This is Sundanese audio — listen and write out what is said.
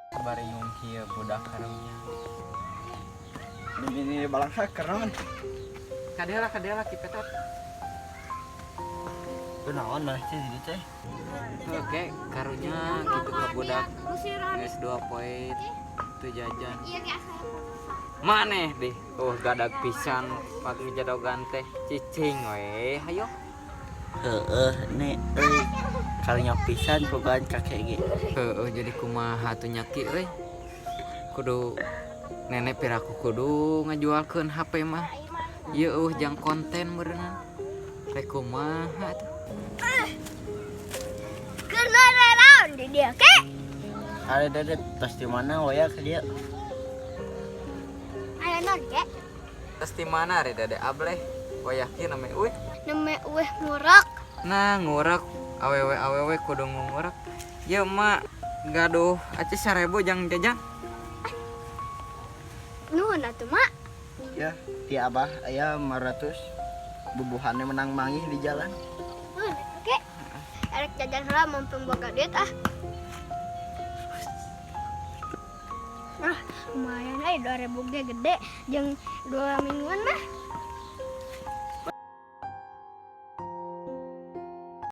Bariung kieu budak karunya. Ini balang hacker naon? Kadela kadela ki petot. Kunaon maneh teh di teh? Oke, karunya gitu ka budak geus 2 poe teu jajan. Maneh deh, oh gadag pisan pak mijadogan teh cicing we, hayo. Heeh, nek euy. Karunya pisan bogaan kakek ge. Heeh, jadi kumaha tuh nya ki euy. Kudu nenek piraku kudu ngajualkeun HP mah. Ieu eueuh jang konten meureunna. Rek kumaha tuh? Kena naon di dia ke? Ada dede tas di mana waya ke dia? Aya naon ke? Terus di mana re dade ableh? Wayah kieu name euy. Neme ueh ngurek. Nah, ngurek awewe awewe kudu ngurek. Ieu mak gaduh aci 1000 jang jajan. Nuhun atuh mak. Ya, ti abah aya 500. Bubuhannya menang manggih di jalan. Nuhun atuh ke. Erek jajan heula mumpung boga duit ah. Ah, lumayan euy 2000 ge gede jeung 2 mingguan mah.